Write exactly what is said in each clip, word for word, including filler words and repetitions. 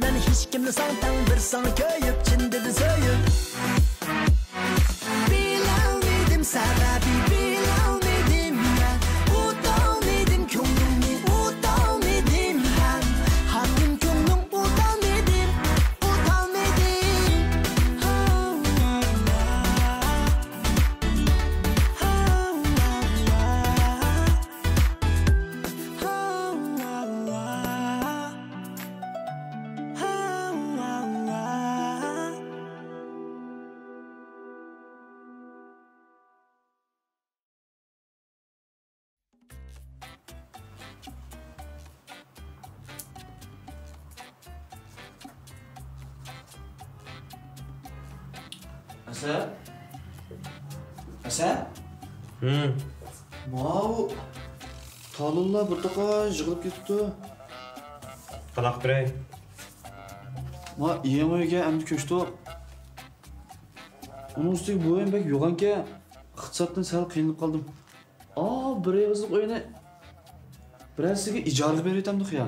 مەن ھېچكىمنى ساڭا تەڭ، بىر ساڭا كۆيۈپ، چىن دىلدىن سۆيۈپ. بىلەلمىدىم سەۋەبى، بىلەلمىدىم يا، ئۇتالمىدىم كۆڭلۈڭنى، ئۇتالمىدىم يا، ھاكىم كۆڭلۈڭ، ئۇتالمىدىم، ئۇتالمىدىم. ئەسەت؟ ئەسەت؟ ھىم. ماۋۇ تالونلار بىر توقاي يىغىلىپ كېتىپتۇ. قانداق قىلىپ بېرەي؟ ما يېڭى ئۆيگە ئەمدى كۆچتۇق. ئۇنىڭ ئۈستىگە بۇ ئۆيمۇ بەك يوغانكەن، ئىقتىسادتىن سەل قىينىلىپ قالدىم. ئا، بىر ئېغىزلىق ئۆينى بىرەرسىگە ئىجارىگە بېرىۋېتەمدۇق يا؟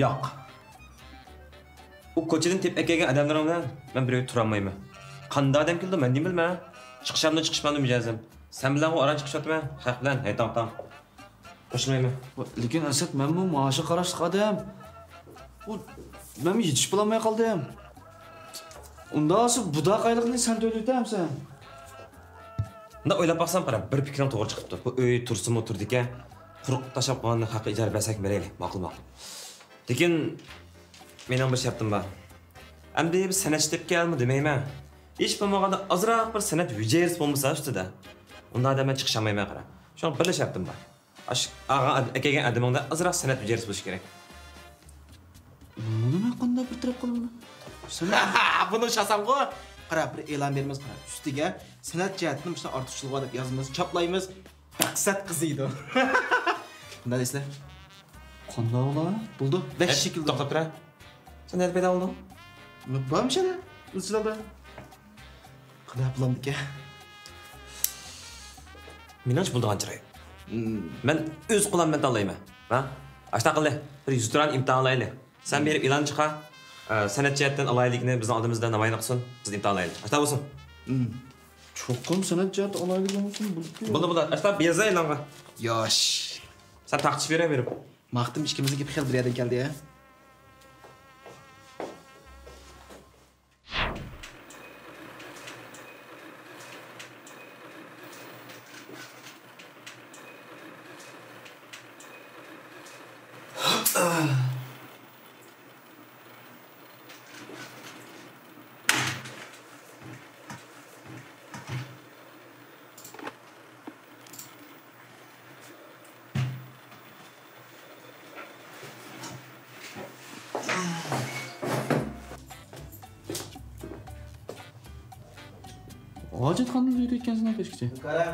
ياق. ئۇ كوچىدىن تېپىپ ئەكەلگەن ئادەملىرىڭ بىلەن مەن بىر ئۆيدە تۇرالمايمەن. قانداق ئادەم كېلىدۇ، مەن نېمە بىلىمەن؟ چىقىشامدۇ، چىقىشمامدۇ مىجەزىم. سەن بىلەن ئۇ ئاران چىقىشىۋاتىمەن، خەق بىلەن ھەيتاڭ-تاڭ. قوشۇلمايمەن. لېكىن ئەسەت، مەنمۇ مائاشقا قاراشلىق ئادەم. ئۇ، مەنمۇ يېتىشىپ بولالماي قالدىم. ئۇنداق بولسا بۇ داقايلىقنى سەن تۆلىۋېتەمسەن؟ مۇنداق ئويلاپ باقسام، قارا، بىر پىكرىڭ توغرا چىقىپتۇ. بۇ ئۆي تۇرسىمۇ تۇرىدىكەن، قۇرۇق تاشلاپ قويغاندىن خەققە ئىجارە بەرسەك بېرەيلى، ماقۇل، ماقۇل. لېكىن مېنىڭ بىر شەرتىم بار. ئەمدى بىز سەنئەتچى تېپىپ كەلدىمۇ دېمەيمەن. ھېچ بولمىغاندا ئازراق بىر سەنئەت ھۈجەيرىسى بولمىسا ئۈستىدە، ئۇنداق ئادەم بىلەن چىقىشالمايمەن، قارا. شۇڭا بىرلا شەرتىم بار. ئاشۇ ئالغان ئەكەلگەن ئادىمىڭدە ئازراق سەنئەت ھۈجەيرىسى بولۇشى كېرەك. بۇنى مەن قانداق بىر تەرەپ قىلىمەن؟ سەنئەت. بۇنى ئۇشلاتسامغۇ؟ قارا، بىر ئېلان بېرىمىز، قارا. ئۈستىگە سەنئەت جەھەتتىن مۇشۇنداق ئارتۇقچىلىقى بار دەپ يازىمىز، چاپلايمىز. مەقسەت قىزىيدۇ. قانداق دەيسىلەر؟ قانداق ئۇلار؟ بولدى. بەك شەكىلدە. توختاپ تۇرە. سەن نەدە پەيدا بولدۇڭ؟ بارمىش ئەنە، ئىزچىلدا. قانداق بولامدىكەن؟ مېنىڭچە بولىدىغان چىراي. مەن ئۆز قولۇم بىلەن تاللايمەن. ھە؟ ئاشۇنداق قىلدى. بىر يۈز تۇران ئىمتىھانلايلى. سەن بېرىپ ئېلان چىقار. ئە، سەنئەت جەھەتتىن ئالاھىدىلىكنى بىزنىڭ ئالدىمىزدا نامايان قىلسۇن. بىز ئىمتىھانلايلى. ئاشۇنداق بولسۇن. چوقۇم سەنئەت جەھەتتە ئالاھىدىلىك بولمىسۇن، بولۇپتۇ. بولدى، بولدى. ئاشۇنداق بىر يازاي ئېلانغا. ياش. سەن تارقىتىپ بېرە بېرىپ. ماختىم ئىككىمىزنىڭ گېپى خېلى بىر يەردىن كەلدى، ھە؟ ھاجەتخانىدا يۈرۈيدىكەنسەن كەچكىچە. قارا.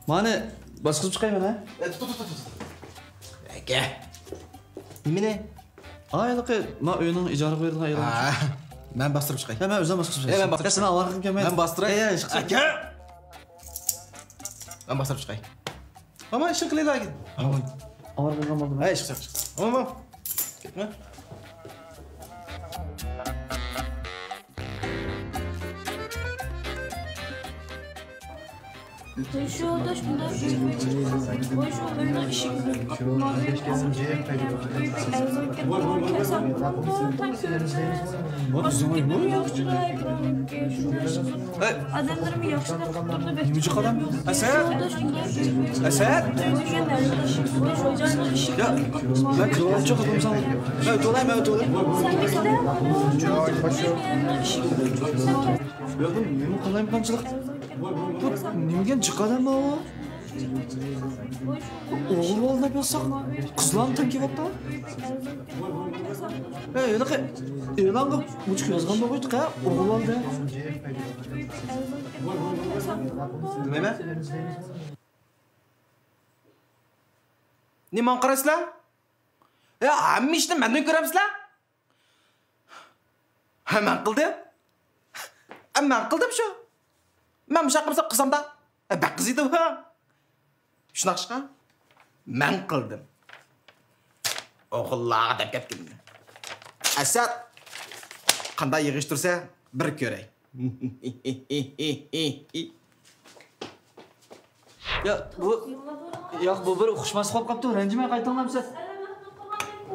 مانا، باسقۇزۇپ چىقايمەن، ھە؟ ئە، تۇت، تۇت، تۇت، تۇت. ئەكە. نېمىنى؟ ئا، ھېلىقى، ما ئۆينىڭ ئىجارىغا بېرىلغان ئېلان. ئا، مەن باستۇرۇپ چىقاي. يا، مەن ئۆزۈم باستۇرۇپ چىقاي. يا، مەن باستۇرۇپ چىقاي. مەن باستۇراي. يا، يا، چىق، چىق. ئەكە! مەن باستۇرۇپ چىقاي. ماما، ئىشىڭ قىلىلا. ئاۋارە بولغان بولدۇم. ھەي، چىق، چىق، چىق. ماما. كەتمە. قويشۇ، دوش، مۇنداق قويشۇ، ئۆينىڭ ئىشىكىنى قاپىما، ئۆي ئەرزان كەتتى، كەلسەم، ياخشىراق. ئادەملىرىمۇ ياخشىراق قىلدى، نېمە جىق ئادەم؟ ئەسەت! ئەسەت! يا، مەن كىرىۋالغۇچە قىلدىم ساڭا. مەن ئۆتۈۋالاي، مەن ئۆتۈۋالاي. يا، نېمە قالايمىقانچىلىق؟ بۇ نېمىگەن جىق ئادەم بار ئۇ؟ ئوغۇل بالا دەپ يازساق، قىزلارنى تەڭ كېلىۋاپتۇ. ئەي، ھېلىقى ئېلانغا مۇچۇق يازغان بولغۇيتتۇق ھە، ئوغۇل بالا دەپ. نېمە؟ نېمە قارايسىلەر؟ يا، ھەممە ئىشنى مەندىن كۆرەمسىلەر؟ ھە، مەن قىلدىم. ھە، مەن قىلدىم شۇ. مەن مۇشۇنداق قىلمىسام قىزامدا. ھە، بەك قىزىيدۇ. شۇنداق ئىشقا مەن قىلدىم. ئوغۇللارغا دەپ كەتكىن. ئەسەت، قانداق يىغىشتۇرسا، بىر كۆرەي. يا، بۇ، ياق، بۇ بىر ئۇقۇشماسلىق بولۇپ قاپتۇ، رەنجىمەي قايتىڭلار سىلەر.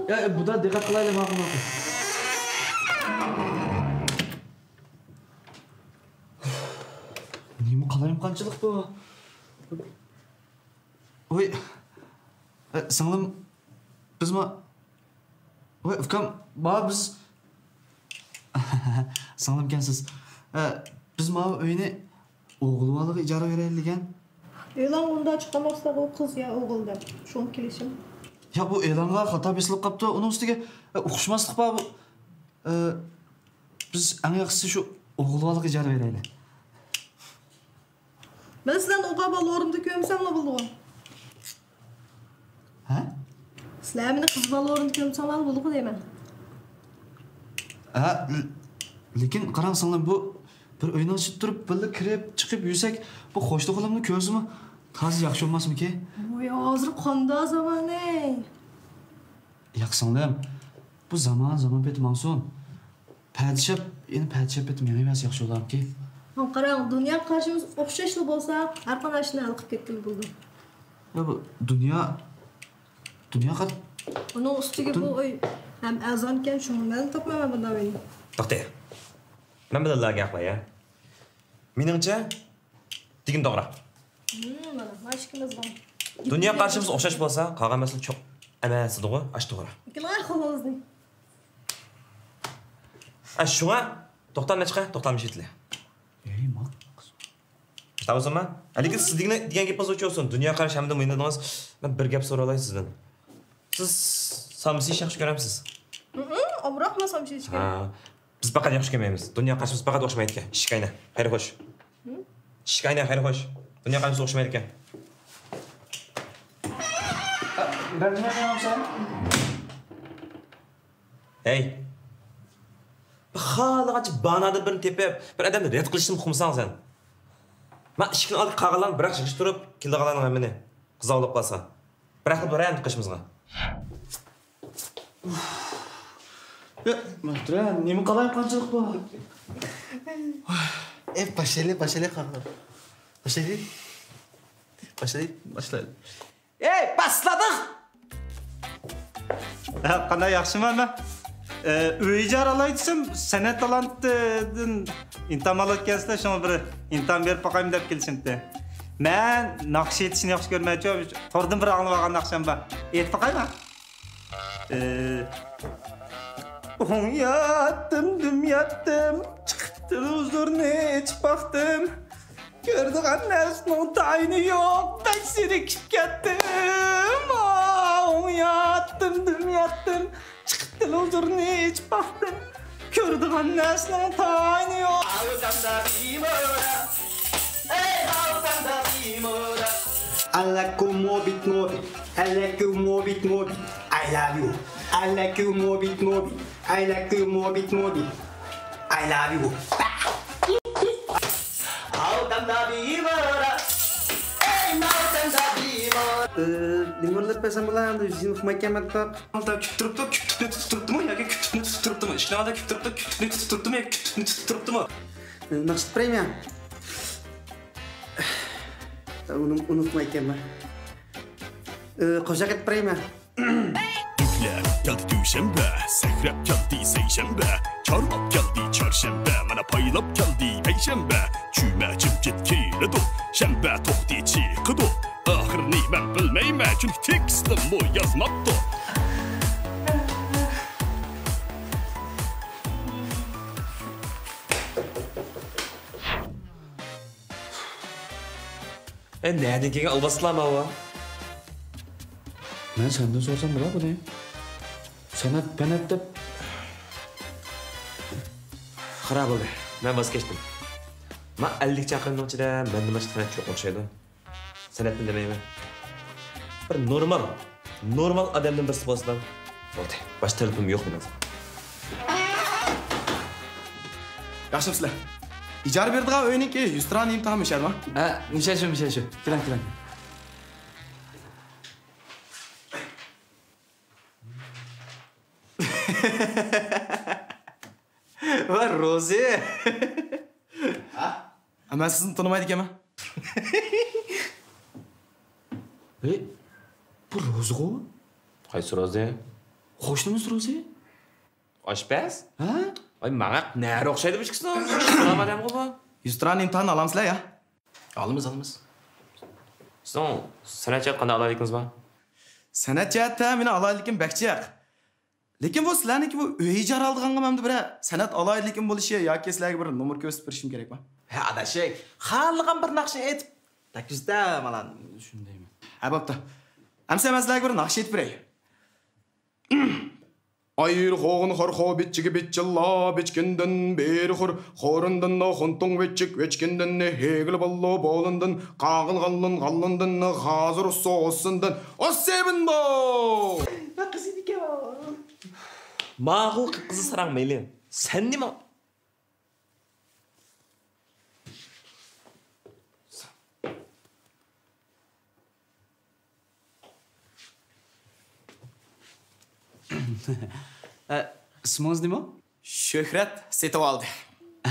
يا، بۇدا دىققەت قىلايلى، ماقۇل، ماقۇل. نېمە قالايمىقانچىلىق بۇ؟ ۋوي، ئە، سىڭلىم، بىز ما-، ۋوي، ئۇكام، ما بىز، سىڭلىمكەنسىز. ئە، بىز ماۋۇ ئۆينى ئوغۇل بالىغا ئىجارە بېرەيلى دېگەن. ئېلان ئۇنداق چىقارماقچىدۇ، قىز يا ئوغۇل دەپ. شۇڭا كېلىشىم. يا، بۇ ئېلانغا خاتا بېسىلىپ قاپتۇ. ئۇنىڭ ئۈستىگە، ئە، ئۇقۇشماسلىق بار بۇ. ئە، بىز ئەڭ ياخشىسى شۇ ئوغۇل بالىغا ئىجارە بېرەيلى. مەن سىلەرنى ئوغۇل بالا ئورنىدا كۆرمىسەملا بولىدىغۇ. ھە؟ سىلەر مېنى قىز بالا ئورنىدا كۆرمىسەڭلار بولىدىغۇ دەيمەن. ھە، ل-، لېكىن قاراڭ سىڭلىم، بۇ بىر ئۆينىڭ ئىچىدە تۇرۇپ، بىللە كىرىپ، چىقىپ يۈرسەك، بۇ قوشنا قولۇمنى كۆرسىمۇ تازا ياخشى بولماسمىكى؟ ۋوي، ھازىر قانداق زامان، ئەي؟ ياق سىڭلىم، بۇ زامان زامان پېتى ماڭسۇن. پەدىشاپ، يەنە پەدىشاپ پېتى مېڭىۋەرسە ياخشى بولارمىكى؟ ھە، قاراڭ، دۇنيا قارىشىمىز ئوخشاشلا بولسا، ھەر قانداق ئىشنى ھەل قىلىپ كەتكىلى بولىدۇ. يا بۇ دۇنيا، دۇنيا قار-، ئۇنىڭ ئۈستىگە دۇن- بۇ ئۆي ھەم ئەرزانكەن، شۇڭا مەن تاپمايمەن بۇنداق ئۆينى. توختاڭ. مەن بىلەنلا گەپ قىلاي، ھە؟ مېنىڭچە، دېگىنى توغرا. ھىم، مانا، مانا ئىككىمىز بار. دۇنيا قارىشىمىز ئوخشاش بولسا، قالغان مەسىلە چوق ئەمەس دېدىغۇ، ئاشتىغۇرا. لېكىن ئاي قولىڭىزنى. ئە، شۇڭا، توختام نەچچە، توختام ئىشلىتىلە. ئەي، ما-، ئىشتاۋۇزما؟ ھە، لېكىن سىز دېگەن، دېگەن گېپىڭىز ئوچۇق بولسۇن. دۇنيا قارىشى ھەمدە مۇھىم دېدىڭىز. مەن بىر گەپ سورالاي سىزدىن. سىز سامسا يېيىشنى ياخشى كۆرەمسىز؟ ھىم، ئامراقمەن سامسا يېيىشكە. ھە. بىز پەقەت ياخشى كۆرمەيمىز. دۇنيا قارىشىمىز پەقەت ئوخشىمايدىكەن. ئىشىك ئاينە. خەير خوش. ھىم؟ ئىشىك ئاينە، خەير خوش. دۇنيا قارىشىمىز ئوخشىمايدىكەن. رەنجىمەيمەن سەن. ھەي. بىر خالىغانچە باھانە بىرنى تېپىپ، بىر ئادەمنى رەت قىلىشنى ئۇقمىساڭ سەن. مانا ئىشىكنىڭ ئالدىغا قالغانلارنى بىراق يىغىشتۇرۇپ، كېلىدىغانلارنىڭ ھەممىنى قىزغا ئاۋۇپ قالسا. بىراق بىر ئەمدى قېشىمىزغا. يا، مەھتۇرە، نېمە قالايمىقانچىلىق بۇ؟ ئەي، باشلايلى، باشلايلى، قاقا. باشلايلى. باشلايلى، باشلايلى. ئەي، باشلىدۇق! ھە، قانداق، ياخشىمۇ ھەممە؟ ئە، ئۆي ئىجارە ئالاي دېسەم، سەنئەت تالانتىدىن ئىمتىھان ئالىدىكەنسىلەر، شۇڭا بىر ئىمتىھان بېرىپ باقايمۇ دەپ كېلىشىمتى. مەن ناخشا ئېيتىشنى ياخشى كۆرمەيچۇ، توردىن بىر ئاڭلىۋالغان ناخشام بار. ئېيتىپ باقايمۇ؟ ئە، ئوڭ ياتتىم، دۈم ياتتىم، چىقىپ تېلېۋىزورنى ئېچىپ باقتىم. كۆرىدىغان نەرسىنىڭ تايىنى يوق، بەك زېرىكىپ كەتتىم. ئوڭ ياتتىم، دۈم ياتتىم، چىقىپ تېلېۋىزورنى ئېچىپ باقتىم. كۆرىدىغان نەرسىنىڭ تايىنى يوق. ئاۋۇ تامدا بىمورا، ئەي، ئاۋۇ تامدا بىمورا. I like you more bit, more bit. I like you more bit, more bit. I love you. I like you more bit, more bit. I like you more bit, more bit. I love you. ئاۋۇ تامدا بىمورا. ئەي، ماۋۇ تامدا بىمورا. ئى، نېمە ئويلاپ بەرسەم بولا، ئەمدى يۈزىنى ئۇقمايكەنمەن تاپ. ئالدا كۈتۈپ تۇرۇپتۇ، كۈتۈكنى تۇتۇپ تۇرۇپتىمۇ ياكى كۈتۈكنى تۇتۇپ تۇرۇپتىمۇ؟ ئىشىكنىڭ ئالدىدا كۈتۈپ تۇرۇپتۇ، كۈتۈكنى تۇتۇپ تۇرۇپتىمۇ ياكى كۈتۈكنى تۇتۇپ تۇرۇپتىمۇ؟ ناخشا ئېيتىپ بېرەيمۇ؟ ئۇنى ئۇنتۇمايكەنمەن. قوشاق ئېيتىپ بېرەيمۇ؟ دۈكلەپ كەلدى دۈشەنبە، سەكرەپ كەلدى سەيشەنبە، چارلاپ كەلدى چارشەنبە، مانا پايلاپ كەلدى پەيشەنبە. جۈمە جىمجىت كېلىدۇ، شەنبە توختى چىقىدۇ. ئاخىرىنى مەن بىلمەيمەن، چۈنكى تېكىستىممۇ يازماپتۇ. ئەي، نەدىن كەلگەن ئالۋاستىلار ماۋۇ؟ مەن سەندىن سورىسام بولا بۇنى. سەنئەت، پەنئەت دەپ. خاراب بولدى. مەن ۋاز كەچتىم. ما ئەللىك چاقىرىمنىڭ ئىچىدە مەندىن باشقا سەنئەتچى يوق ئوخشايدۇ. سەنئەتنى دېمەيمەن. بىر نورمال، نورمال ئادەمدىن بىرسى بولسىلا. بولدى. باشقا تەلىپىم يوق مېنىڭ. ياخشىمۇسىلەر؟ ئىجارە بېرىدىغان ئۆينىڭكى يۈز تىران ئىمتىھان مۇشەدىما؟ ھە، مۇشەشۇ، مۇشەشۇ. كېلىڭ، كېلىڭ. ۋە روزى. ھە؟ مەن سىزنى تونۇمايدىكەنمەن. ھەي، بۇ روزىغۇ؟ قايسى روزى؟ قوشنىمىز روزى. ئاشپەز؟ ھە؟ ۋاي، ماڭا نەرە ئوخشايدۇ بۇ ئىككىسى؟ سالام ئادەمغۇ بۇ. يۈزتۇرانە ئىمتىھان ئالامسىلەر يا؟ ئالىمىز، ئالىمىز. سىزنىڭ سەنئەت جەھەتتە قانداق ئالاھىدىلىكىڭىز بار؟ سەنئەت جەھەتتە مېنىڭ ئالاھىدىلىكىم بەك جىق. لېكىن بۇ سىلەرنىڭكى بۇ ئۆي ئىجارە ئالىدىغانغا مەندە بىرەر سەنئەت ئالاھىدىلىكىم بولۇشى ياكى سىلەرگە بىر نومۇر كۆرسىتىپ بېرىشىم كېرەكمۇ؟ ھە، ئاداش، خالىغان بىر ناخشىنى ئېيتىپ تەكلىپ ئېتىڭ مانا. شۇندايمۇ؟ ھە، بوپتۇ. ئەمسە مەن سىلەرگە بىر ناخشا ئېيتىپ بېرەي. ئاير خوغۇن خورخو بىچچىگە بىچچىللا بىچكىندىن بېرى خور، خورۇندىن خۇنتۇڭ ۋىچچىك ۋىچكىندىن ھېگىل باللو بولۇندىن قاغىل غاللۇن غاللۇندىن غازىر ئۇسسۇ ئۇسسۇندىن ئۇسسېبىندو. قىز ئىدىكەن. ماغۇ قىپقىزىل ساراڭ مەيلى. سەن نېمە؟ ئە، ئىسمىڭىز نېمە؟ شۆھرەت سېتىۋالدى.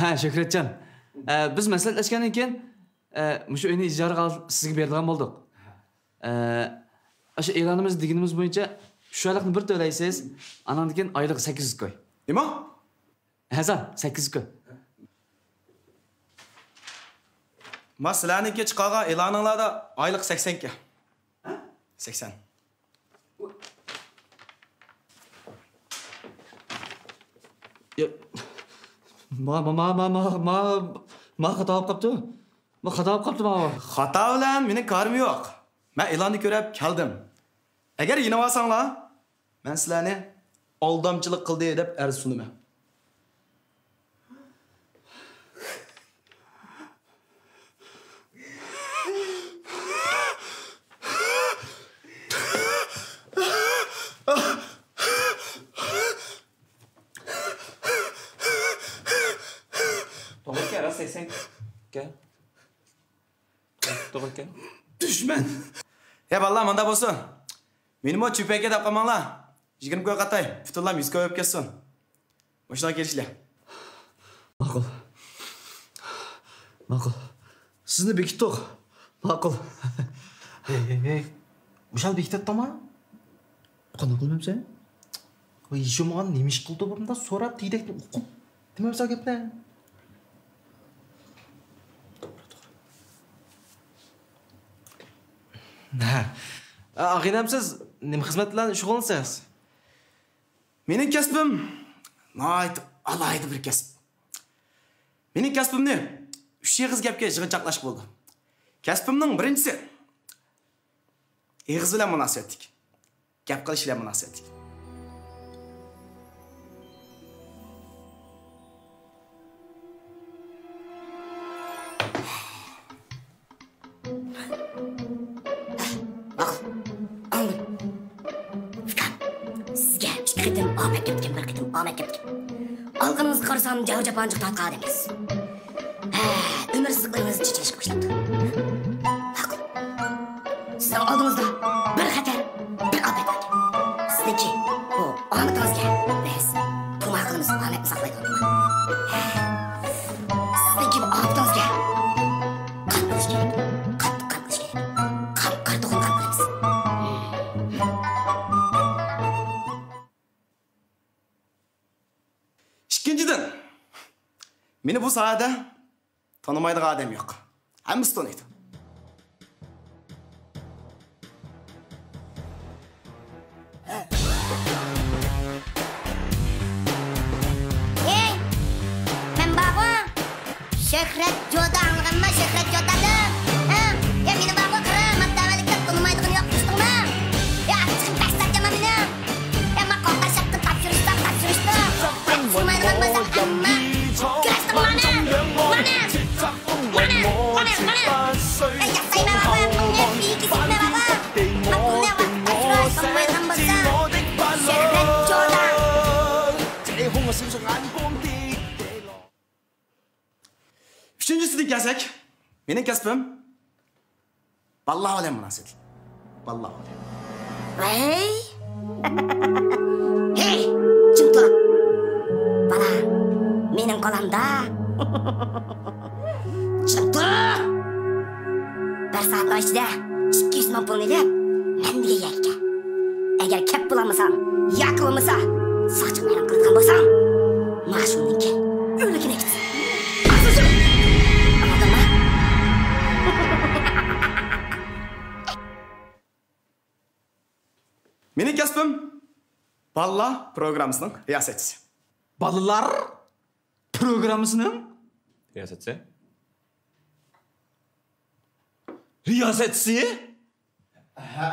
ھە، شۆھرەتجان. ئە، بىز مەسلىھەتلەشكەندىن كېيىن، ئە، مۇشۇ ئۆينى ئىجارىگە ئال-، سىزگە بېرىدىغان بولدۇق. ئە، ئاشۇ ئېلانىمىز دېگىنىمىز بويىچە شۇ ھەقنى بىر تۆلەيسىز، ئاناندىن كېيىن ئايلىقى سەككىز يۈز كوي. نېمە؟ ھەزان، سەككىز يۈز كوي. ما سىلەرنىڭكى چىقارغان ئېلانىڭلاردا ئايلىق سەكسەن كوي. ھە؟ سەكسەن. يا، ما، ما، ما خاتا بولۇپ قاپتۇ. ما خاتا بولۇپ قاپتۇ ماۋۇ. خاتا بىلەن مېنىڭ كارىم يوق. مەن ئېلاننى كۆرۈپ كەلدىم. ئەگەر يېنىۋالساڭلار، مەن سىلەرنى ئالدامچىلىق قىلدى دەپ ئەرز سۇنىمەن. توغرا ئىكەن، راست سەكسەن ئىكەن. توغرا ئىكەن. دۈشمەن! يا بالىلار، مۇنداق بولسۇن. مېنىمۇ چۈپەككە دەپ قالماڭلار. يىگىرمە كوي قاتاي، پۈتۈنلەم يۈز كوي بولۇپ كەتسۇن. مۇشۇنداق كېلىشلى. ماقۇل. ماقۇل. سىزنى بېكىتتۇق. ماقۇل. ھەي، ھەي، ھەي. مۇشۇ ھال بېكىتەتتىڭما؟ قانداق قىلمامسەن؟ ۋاي، يېشىمىغان نېمە ئىش قىلدى بۇ؟ بۇنداق سوراپ، تېگىدەكتىن ئوقۇپ دېمەمسەن گەپنى. توغرا، توغرا. ھە. ئا، ئاغىنەم، سىز نېمە خىزمەت بىلەن شۇغۇللىنىسىز؟ مېنىڭ كەسپىم ناھايىتى ئالاھىدە بىر كەسىپ. مېنىڭ كەسپىمنى ئۈچ ئېغىز گەپكە يىغىنچاقلاشقا بولىدۇ. كەسپىمنىڭ بىرىنچىسى، ئېغىز بىلەن مۇناسىۋەتلىك. گەپ قىلىش بىلەن مۇناسىۋەتلىك. ماقۇل. ئاڭلىڭ. ئۇكام، سىزگە ئىككى قېتىم ئاپەت كەپتىكەن، بىر قېتىم ئاپەت كەپتىكەن. ئالغىنىڭىزغا قارىسام، جەبىر-جاپانى جىق تارتقان ئادەمكەنسىز. ھە، ئۆمۈر سىزىقلىرىڭىز چېچىلىشقا باشلاپتۇ. ماقۇل. سىزنىڭ ئالدىڭىزدا بىر خەتەر، بىر ئاپەت بار. سىزنىڭكى بۇ ئامىتىڭىزگە بىز تۇمار قىلىمىز، ئامەتنى ساقلايدىغان تۇمار. ھە. سىزنىڭكى بۇ ئامىتىڭىزگە قان قىلىش كېرەك. قاتتىق قان قىلىش كېرەك. قان، قارا توخۇ قان قىلىمىز. ئىككىنچىدىن، مېنى بۇ ساھەدە تونۇمايدىغان ئادەم يوق. ھەممىسى تونۇيدۇ. ھەي، مەن بارغۇ، شۆھرەت جودا، ئاڭلىغانما، شۆھرەت جودا دەپ؟ ھە؟ يا، مېنى بارغۇ، قارا، ماددا ئەۋەلىكتە تونۇمايدىغىنى يوق، ئۇقتۇڭما؟ يا، ئاچچىقىم پەس تارتىمەن مېنىڭ. يا، ما قورقاق شاپقا تاپشۇرۇشتا، تاپشۇرۇشتا، تاپشۇرمايدىغان بولسا ئەمما. كۆرەتتىڭ مانا، مانا، مانا، مانا، مانا. ئەي، ياسايمەن بابا، بۇنى بىر كېسىكمە بابا. ما بۇنى ۋاقىت تاپشۇرۇش بولمايدىغان بولسا، شۆھرەت جودا. ئۈچىنچىسىدىن كەلسەك، مېنىڭ كەسپىم بالىلار بىلەن مۇناسىۋەتلىك. بالىلار بىلەن. ۋەي! ھەي! جىم تۇر! قالامدا. چىقىپ تۇر! بىر سائەتنىڭ ئىچىدە ئىككى يۈز مىڭ پۇلنى ئېلىپ، مەن دېگەن يەرگە كەل. ئەگەر كەپ بولالمىساڭ ياكى بولمىسا ساقچىغا مەلۇم قىلىدىغان بولساڭ، مانا شۇندىن كېيىن ئۆلۈكىنى ئېيتىسەن. ئاڭلىدىڭمۇ؟ مېنىڭ كەسپىم بالىلار پروگراممىسىنىڭ رىياسەتچىسى. بالىلار پروگراممىسىنىڭ رىياسەتچىسى. رىياسەتچىسى؟ ھە.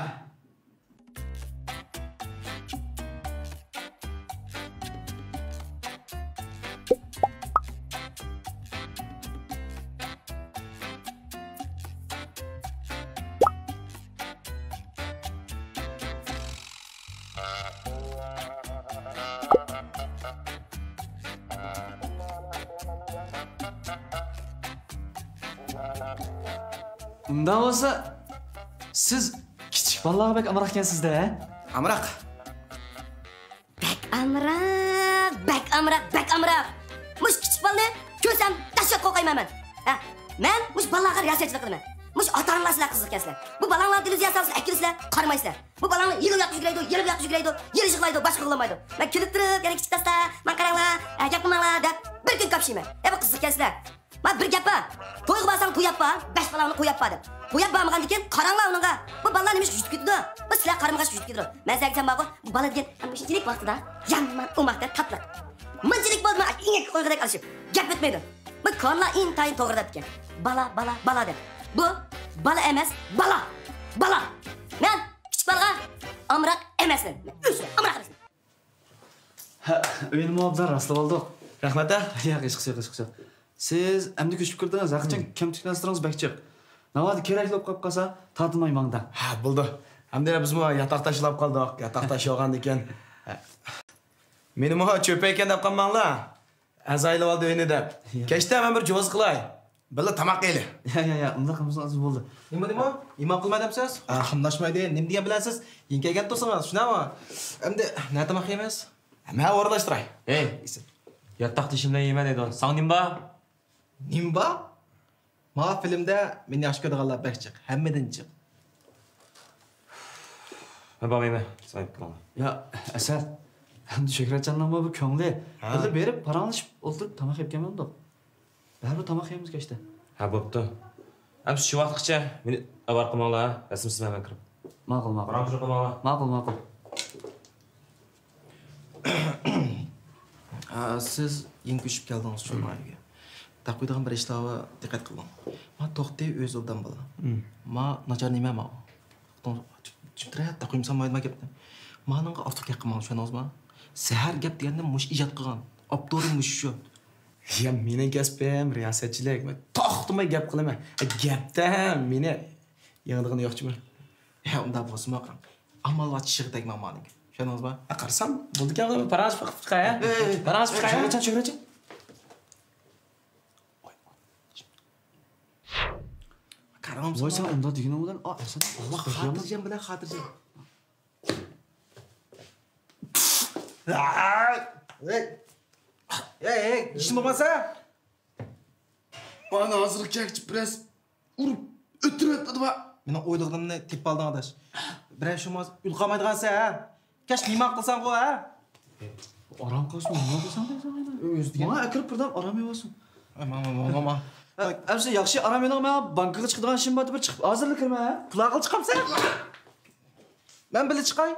ئۇنداق بولسا، سىز كىچىك بالىلارغا بەك ئامراق ئىكەنسىز-دە، ھە؟ ئامراق. بەك ئامراق، بەك ئامراق، بەك ئامراق. مۇشۇ كىچىك بالىنى كۆرسەم دەھشەت قورقايمەن مەن. ھە، مەن مۇشۇ بالىلارغا رىياسەتچىلىك قىلىمەن. مۇشۇ ئاتا-ئانىلار سىلەر قىزىق ئىكەنسىلەر. بۇ بالاڭلارنى تېلېۋىزور ياسىسىلەر، ئەكېلىسىلەر، قارىمايسىلەر. بۇ بالاڭلار يېلىن ياققا يۈگۈرەيدۇ، يېلىن ياققا يۈگۈرەيدۇ، يېلىن يىغلايدۇ، باشقا قىلالمايدۇ. مەن كۈلۈپ تۇرۇپ، يەنە كىچىك دوستلار، ماڭا قاراڭلار، ھە، گەپ قىلماڭلار دەپ بىر كۈن كاپشىيمەن. ئە، بۇ قىزىق ئىكەنسىلەر. ما بىر گەپ بار. تويغا بارساڭ توي ئاپ بار، بەش بالاڭنى قوي ئاپ بار دەپ. قوي ئاپ بارمىغاندىن كېيىن قاراڭلار ئۇنىڭغا. بۇ بالىلار نېمىشقا يۈتۈپ كېتىدۇ؟ بۇ سىلەر قارىمىغاچ يۈتۈپ كېتىدۇ. مەن سىلەرگە دېسەم بارغۇ، بۇ بالا دېگەن مۇشۇنچىلىك ۋاقتىدا يامان ئوماق دەپ تاتلىق. مۇنچىلىك بولدىمۇ ئىنەك قويغۇدەك ئالىشىپ گەپ ئۆتمەيدۇ. بۇ كونىلار ئىنتايىن توغرا دەپتىكەن. بالا، بالا، بالا دەپ. بۇ بالا ئەمەس، بالا. بالا. مەن كىچىك بالىغا ئامراق ئەمەسمەن. مەن ئۆزۈم ئامراق ئەمەسمەن. ھە، ئۆينىمۇ ئوبدان راسلىۋالدۇق. رەھمەت، ھە؟ ياق، ھېچقىسى يوق، ھېچقىسى يوق. سىز ئەمدى كۆچۈپ كىردىڭىز، ھەقىچان كەمتۈك نەرسىلىرىڭىز بەك جىق. ناۋادا كېرەكلىك بولۇپ قاپ قالسا، تارتىنماي ماڭدىڭ. ھە، بولدى. ئەمدى بىزمۇ ياتاقداش بولاپ قالدۇق. ياتاقداش بولغاندىكىن. ھە. مېنىمۇ چۆپەيكەن دەپ قالماڭلار. ئەزايلىۋالدى ئۆينى دەپ. ياق. كەچتە مەن بىر جوزا قىلاي. بىللە تاماق يەيلى. ياق، ياق، ياق، ئۇنداق قىلمىسىڭىز بولدى. نېمە، نېمە؟ ئىمان قىلماي دەمسىز؟ ئا، قاملاشمايدۇ. نېمە دېگەن بىلەنسىز؟ يېڭى كەلگەن تۇرسىڭىز، شۇنداقمۇ؟ ئەمدى نە تاماق يەيمىز؟ مەن ئورۇنلاشتۇراي. ھەي، ياتاقدىشىم بىلەن يەيمەن دەيدۇ. ساڭا نېمە بار؟ نېمە بار؟ ماۋۇ فىلىمدە مېنى ياخشى كۆرىدىغانلار بەك جىق، ھەممىدىن جىق. مەن بارمايمەن، سايىپ قىلىڭلار. يا، ئەسەت، ئەمدى شۆھرەتجاننىڭمۇ بىر كۆڭلى. ھە. بىللە بېرىپ، پاراڭلىشىپ ئولتۇرۇپ تاماق يەپ كەلمەمدۇق؟ بەرىبىر تاماق يەيمىز كەچتە. ھە، بوپتۇ. ئەمدى شۇ ۋاقىتقىچە مېنى ئاۋارە قىلماڭلار، ھە؟ رەسىم سىزمەن مەن كىرىپ. ماقۇل، ماقۇل. پاراڭلىشىپ قىلماڭلار. ماقۇل، ماقۇل. ئا، سىز يېڭى كۆچۈپ كەلدىڭىز شۇ، مم، ما ئۆيگە. تاقىيدىغان بىر ئىشلارغا دىققەت قىلىڭ. ما توختى ئۆزى ئوبدان بالا. مم. ما ناچار نېمە ما؟ توختى، چۈشەندۈرە، تاقىيمىسام مايدىما گەپنى. مانىڭغا ئارتۇق گەپ قىلماڭ، چۈشەندىڭىزما؟ زەھەر گەپ دېگەننى مۇشۇ ئىجاد قىلغان. ئاپتورى مۇشۇ. يا، مېنىڭ كەسپىم رىياسەتچىلىك. مەن توختىماي گەپ قىلىمەن. گەپتە مېنى يېڭىدىغىنى يوق جۇمۇ. ھە، ئۇنداق بولسىمۇ قاراڭ. ئامال بار چىشىغا تەگمەڭ مانىڭكى. چۈشەندىڭىزما؟ ھە، قارىسام بولىدىكەن، پاراڭلىشىپ چىقاي، ھە؟ ھە، ھە، ھە. پاراڭلىشىپ چىقاي، ھە؟ شۆھرەتجان، شۆھرەتجان. قاراڭ، ۋاي، سەن ئۇنداق دېگىنىڭ بىلەن، ئا، ئەسەت، ئاللا، خاتىرجەم بىلەن خاتىرجەم. ھەي، ھەي، ھەي، ئىشىڭ بولمىسا. مانا ھازىر كەكچى بىرەز ئۇرۇپ ئۆلتۈرۈۋەتمىدىما؟ مېنىڭ ئويلىغىنىمنى تېپىپ ئالدىڭ، ئاداش. بىرەر شۇماز ئۇيقۇ ئالمايدىغانسەن، ھە؟ كەچ نېمە قىلساڭغۇ، ھە؟ ئارام قىلسۇن، نېمە قىلساڭ دەيسەن مانا؟ ئۆزى دېگەن. ماڭا ئەكىرىپ بىردەم ئارام ئېلىۋالسۇن. ئەي، ماڭ، ماڭ، ماڭ، ماڭ، ماڭ. ئە، ئەمسە ياخشى ئارام ئېلىڭ، ماڭا بانكىغا چىقىدىغان ئىشىم بار، بىر چىقىپ ھازىرلا كىرىمەن، ھە؟ پۇل ئالغىلى چىقامسەن؟ مەن بىللە چىقاي.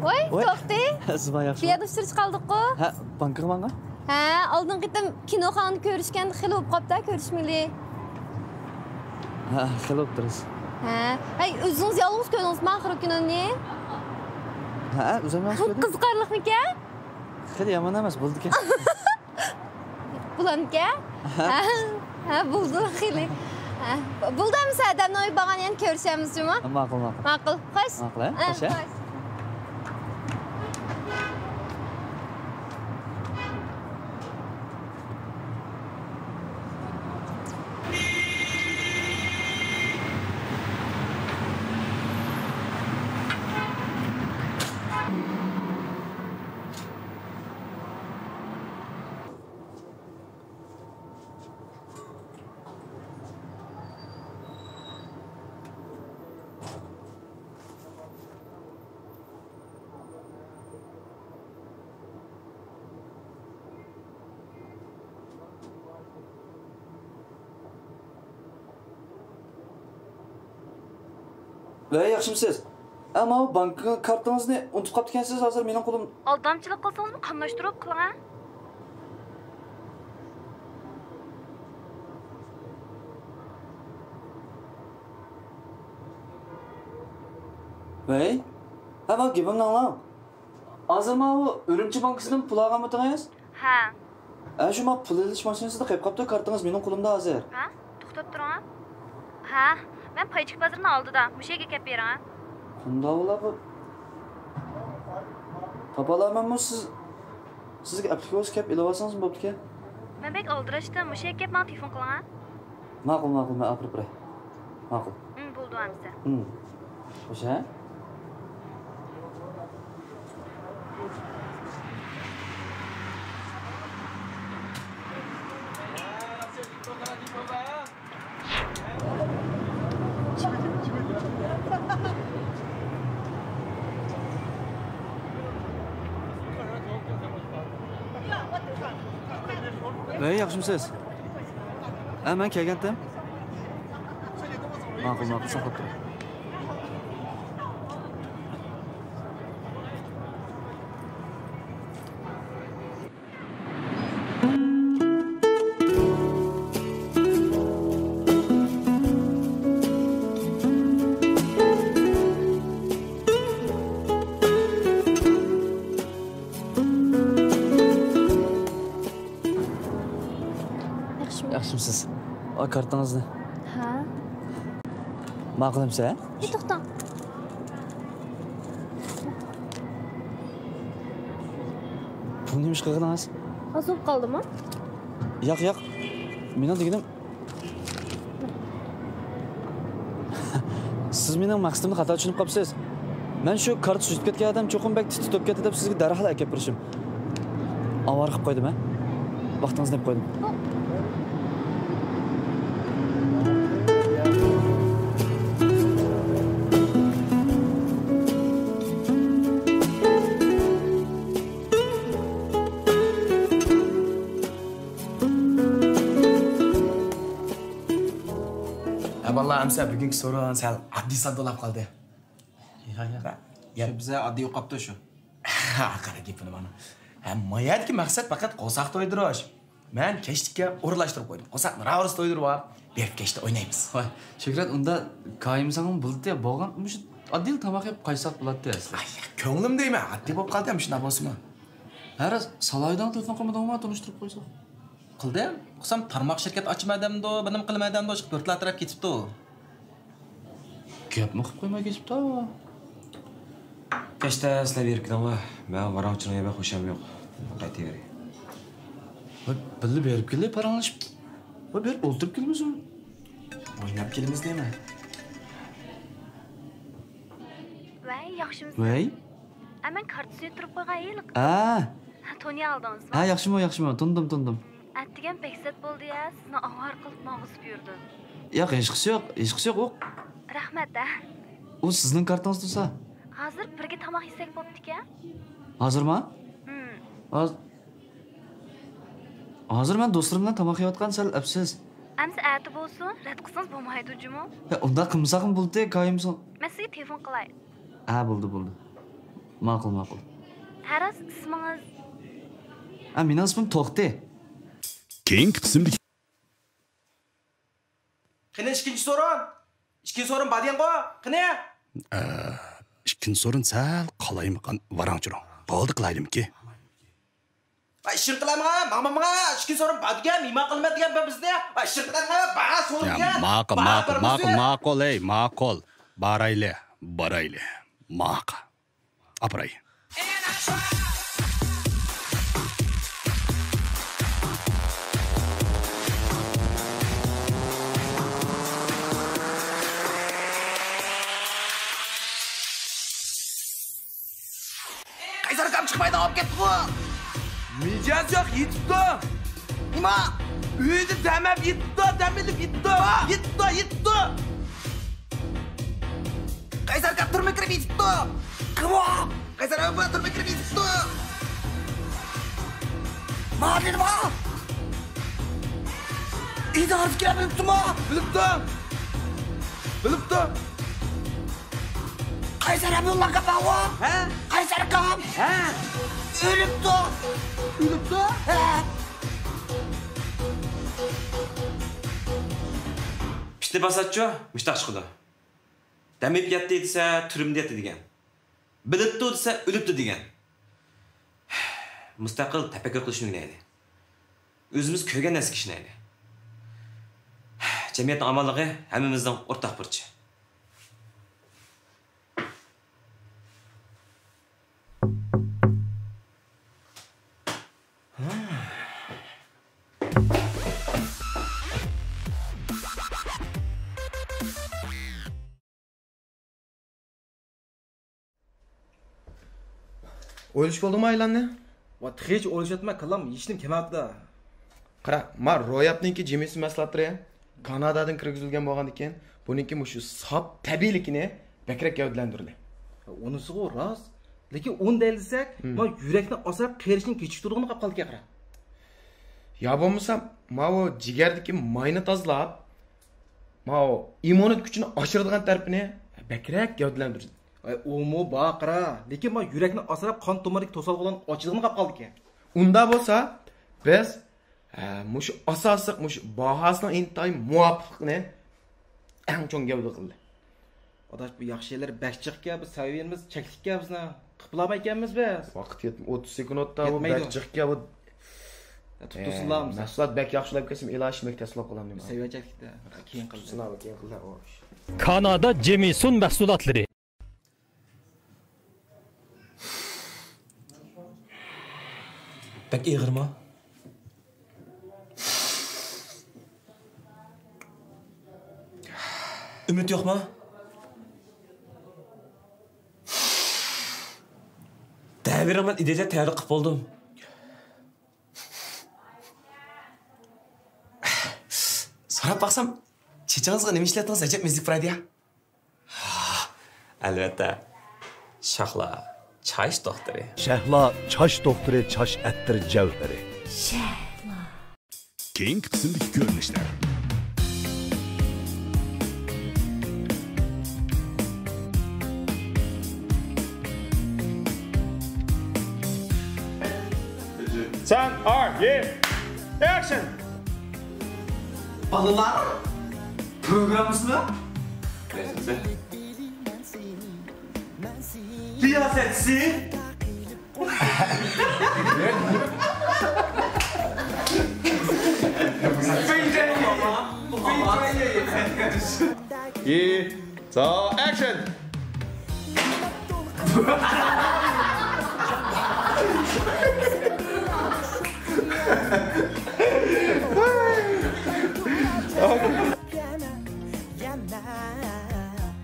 ۋوي، ۋوي. توختى. سىز بار ياخشىمۇ؟ بۇ يەردە ئۇچرىشىپ قالدۇققۇ؟ ھە، بانكىغا ماڭغان. ھە، ئالدىنقى قېتىم كىنوخانىدا كۆرۈشكەندە خېلى بولۇپ قاپتۇ كۆرۈشمىگىلى. ھە، خېلى بولۇپتۇ راست. ھە. ھەي، ئۆزىڭىز يالغۇز كۆردىڭىزمۇ ئاخىرقى كىنونى؟ ھە، ئۆزۈم يالغۇز كۆردۈم. قىزىقارلىقمىكەن؟ خېلى يامان ئەمەس، بولىدىكەن. بولامدىكەن؟ ھە. ھە، ھە، بولدى، خېلى. ھە، بولدى، ئەمىسە ئادەمنىڭ ئۆيى بارغان يەرنى كۆرۈشەرمىز جۇمۇ. ماقۇل، ماقۇل. ماقۇل، خوش. ماقۇل، ھە؟ ھە، خوش، ھە؟ خوش. ۋەي، ياخشىمۇسىز؟ ئە، ماۋۇ بانكا كارتىڭىزنى ئۇنتۇپ قاپتىكەنسىز ھازىر مېنىڭ قولۇم. ئالدامچىلىق قىلسىڭىزمۇ قاملاشتۇرۇپ قىلىڭ، ھە؟ ۋەي، ھە، ماۋۇ گېپىمنى ئاڭلاڭ. ھازىر ماۋۇ ئۈرۈمچى بانكىسىدىن پۇل ئالغانمىدىڭىز؟ ھە. ھە، شۇ ما پۇل ئېلىش ماشىنىسىدا قېلىپ قاپتۇ، كارتىڭىز مېنىڭ قولۇمدا ھازىر. ھە؟ توختاپ تۇرۇڭ. ھە، مەن پايچىك بازىرىنىڭ ئالدىدا، مۇشۇ يەرگە كەپ بېرىڭ. قانداق بولا بۇ؟ تاپالايمەنمۇ سىز؟ سىزگە ئەپلىك بولسا كەپ ئېلىۋالسىڭىزمۇ بوپتىكەن. مەن بەك ئالدىراشتىم، مۇشۇ يەرگە كەپ ماڭا تېلېفون قىلىڭ. ماقۇل، ماقۇل، مەن ئاپىرىپ بېرەي. ماقۇل. ئىم، بولدى ئەمسە. ئىم. خوش، ھە؟ ۋەي، ياخشىمۇسىز؟ ھە، مەن كەلگەنتىم. ماقۇل، ماقۇل، ساقلاپ تۇرۇڭ. ياخشىمۇ؟ ياخشىمۇسىز؟ ئا، كارتىڭىزنى. ھە. ماقۇل ئەمسە؟ ھە، توختاڭ. بۇ نېمە ئىش قىلغىنىڭىز؟ ئاز بولۇپ قالدىمۇ؟ ياق، ياق. مېنىڭ دېگىنىم، سىز مېنىڭ مەقسىتىمنى خاتا چۈشىنىپ قاپسىز. مەن شۇ كارتا سۈزۈپ كەتكەن ئادەم چوقۇم بەك تىت تۇتۇپ كەتتى دەپ سىزگە دەرھال ئەكەپ بېرىشىم. ئاۋارە قىلىپ قويدۇم، ھە؟ ۋاقتىڭىزنى يەپ قويدۇم. ھە، بالىلار، ئەمسە بۈگۈنكى سورۇن سەل ئاددىي ساددا بولاپ قالدى. يا، يا. شۇ بىزە ئاددىي بولۇپ قاپتۇ شۇ. ھە، قارا گېپىنى مانا. ھە، ما يەردىكى مەقسەت پەقەت قورساق تويدۇرۇش. مەن كەچلىككە ئورۇنلاشتۇرۇپ قويدۇم. قورساقنى راۋۇرۇس تويدۇرۇپ ئاپ، بېرىپ كەچتە ئوينايمىز. ۋاي، شۆھرەت، ئۇندا كايىمساڭمۇ بولاتتى، بولغان مۇشۇ ئاددىيلا تاماق يەپ قايتساق بولاتتى ئەسلى. ئاي، كۆڭلۈم دەيمەن، ئاددىي بولۇپ قالدى، مۇشۇنداق بولسىمۇ. ھە راست، سالاھىدىن تېلېفون قىلمىدىڭمۇ، تونۇشتۇرۇپ قويساق؟ قىلدىم. قىلسام، تارماق شىركەت ئاچىمەن دەمدۇ، بىر نېمە قىلىمەن دەمدۇ، ئىشقىلىپ بىر تەرەپ كېتىپتۇ. گەپمۇ قىلىپ قويماي كېتىپتۇ. كەچتە سىلەر بېرىپ كېلىڭلار. مەن ۋاراڭ-چۇرۇڭغا بەك خۇشام يوق. قايتىۋېرەي. ۋاي، بىللە بېرىپ كېلەي، پاراڭلىشىپ. ۋاي، بېرىپ ئولتۇرۇپ كېلىمىز. ئويناپ كېلىمىز دەيمەن. ۋەي، ياخشىمۇسىز؟ ۋەي. ئە، مەن كارتا سۈيىدە تۇرۇپ قويغان ھېلىقى. ئە. تونۇيالدىڭىزمۇ؟ ھە، ياخشىمۇ، ياخشىمۇ؟ تونۇدۇم، تونۇدۇم. ئەتىگەن بەك سەت بولدى يا، سىزنى ئاۋارە قىلىپ ماڭغۇزۇپ يۈردۈم. ياق، ھېچقىسى يوق، ھېچقىسى يوق، ئۇ. رەھمەت، ھە. ئۇ سىزنىڭ كارتىڭىز تۇرسا. ھازىر بىرگە تاماق يېسەك بوپتىكەن. ھازىرما؟ ھىم. ھاز-، ھازىر مەن دوستلىرىم بىلەن تاماق يەۋاتقان، سەل ئەپسىز. ئەمسە ئەتە بولسۇن، رەت قىلسىڭىز بولمايدۇ جۇمۇ. ھە، ئۇنداق قىلمىساقمۇ بولدى، كايىمسۇ. مەن سىزگە تېلېفون قىلاي. ھە، بولدى، بولدى. ماقۇل، ماقۇل. ھە، راست، ئىسمىڭىز؟ ھە، مېنىڭ ئىسمىم توختى. كېيىنكى قىسىمدىكى قېنى ئىككىنچى سورۇن؟ ئىككىنچى سورۇن بار دېگەنغۇ؟ قېنى؟ ئە، ئىككىنچى سورۇن سەل قالايمىقان، ۋاراڭ-چۇرۇڭ. بولدى، قىلايلىمىكى؟ ۋاي، ئىشىڭ قىلامغا، ماڭمامغا، ئىككىنچى سورۇن بار دېگەن، مېھمان قىلىمەن دېگەن بىر بىزنى. ۋاي، ئىشىڭ قىلامغا، بار سورۇن يا، دېگەن. ماقۇل، بار ماقۇل، بىر ماقۇل، بىزنى. ماقۇل، ئەي، ماقۇل. بارايلى، بارايلى. ماقۇل. ئاپىراي. قەيسەر ئاكام چىقمايدىغان بولۇپ كەتتىغۇ. مىجەز يوق، يېتىپتۇ. نېمە؟ ئۆيدە دەم ئېلىپ يېتىپتۇ، دەم ئېلىپ يېتىپتۇ. يېتىپتۇ، يېتىپتۇ. قەيسەر ئاكا تۈرمىگە كىرىپ يېتىپتۇ. قەيسەر ئاكا تۈرمىگە كىرىپ يېتىپتۇ. ما دېدىما؟ ئىدارىسى كىرە بىلىپتۇما؟ بىلىپتۇ. بىلىپتۇ. قەيسەر ئەبدۇللا كاپاۋۇ؟ ھە؟ قەيسەر ئاكام؟ ھە؟ ئۆلۈپتۇ. ئۆلۈپتۇ؟ ھە. پىتنە پاساتچۇ مۇشتاق چىقىدۇ. دەم ئېلىپ ياتتى دېسە، تۈرمىدە ياتتى دېگەن. بىلىپتۇ دېسە، ئۆلۈپتۇ دېگەن. مۇستەقىل تەپەككۇر قىلىشنى ئۆگىنەيلى. ئۆزىمىز كۆرگەن نەرسىگە ئىشىنەيلى. جەمئىيەتنىڭ ئامانلىقى ھەممىمىزنىڭ ئورتاق بۇرچى. ئويلىشىپ بولدۇڭمۇ ئايلاننى؟ ۋا، تېخىچە ئويلىشىۋاتىمەن، كاللام ھېچنېمە كەلمەپتۇ. قارا، ما روياپنىڭكى جىمىسى مەھسۇلاتلىرى كانادادىن كىرگۈزۈلگەن بولغاندىكىن، بۇنىڭكى مۇشۇ ساپ تەبىئىيلىكىنى بەكرەك گەۋدىلەندۈردى. ئۇنىسىغۇ راست. لېكىن ئۇنى دەل دېسەك، مم. ما يۈرەكنى ئاسراپ قېرىشنىڭ كېچىكتۈرىدىغىنى قاپ قالدىكەن، قارا. يا بولمىسا، ماۋۇ جىگەردىكى ماينى تازىلاپ، ماۋۇ ئىممۇنىتېت كۈچىنى ئاشۇرىدىغان تەرىپىنى بەكرەك گەۋدىلەندۈردى. ئاي، ئۇمۇ بار، قارا. لېكىن ما يۈرەكنى ئاسراپ قان تومۇرىدىكى توسالغۇلارنى ئاچىدىغىنى قاپ قالدىكەن. ئۇنداق بولسا، بىز ھە، مۇشۇ ئاساسلىق، مۇشۇ باھاسىنىڭ ئىنتايىن مۇۋاپىقلىقىنى ئەڭ چوڭ گەۋدە قىلدى. ئاداش، بۇ ياخشى يەرلەر بەك جىقكەن، بىز سەۋىيەمىز چەكلىككەن بىزنىڭ. قىلىپ بولالمايكەنمىز بىز. ۋاقىت يەت-، ئوتتۇز سېكۇنتتا بۇ يەتمەيدۇ. بەك جىقكەن بۇ. يا، تۇتۇپ ئە، تۇرسۇنلا بولمىسا. مەھسۇلات بەك ياخشىلاپ كەتسە، ئىلاج يېمەك تەسلىم قىلامدىم. سەۋىيە چەكلىكتە. كېيىن قىلدى. تۇتسۇنلا، كېيىن قىلدى. كانادا جېمىسون مەھسۇلاتلىرى. بەك ئېغىرمۇ؟ ئۈمىد يوقمۇ؟ دەۋېرىڭ، مەن ئىدىيەدە تەييارلىق قىلىپ بولدۇم. سوراپ باقسام، چېچىڭىزغا نېمە ئىشلەتتىڭىز؟ ئەجەب مېززىلىك پۇرايدۇ يا. ئەلۋەتتە، شەھلا چاچ دوختۇرى. شەھلا چاچ دوختۇرى، چاچ ئەتتىر جەۋھىرى. شەھلا. كېيىنكى قىسىمدىكى كۆرۈنۈشلەر. سەن ئار يېم. ئەكشن! بالىلار پروگراممىسىمۇ؟ رىياسەتچىسى؟ ئى، سا، ئەكشن!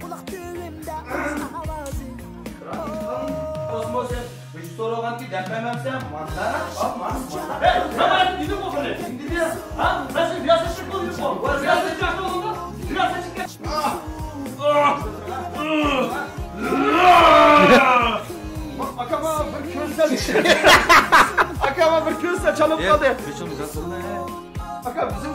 قۇلاق تۈۋىمدە قىز ئاۋازى. رەھىم، سەن مۇشۇ سورىغانتى دەپ بەرمەمسەن، مانداق، ئاپ، مانا، مانداق. ھەي، مانا دېدىم بۇ قېنى. دېدى. ھا، مەن سېنى رىياسەتچى قىلىپ يۈرۈپ قالدىم. رىياسەتچى قىلىپ قالدىم. رىياسەتچى. ئاكاما بىر كۆرسە، ئاكاما بىر كۆرسە چالىپ قالدى. ئاكا، بىزنىڭ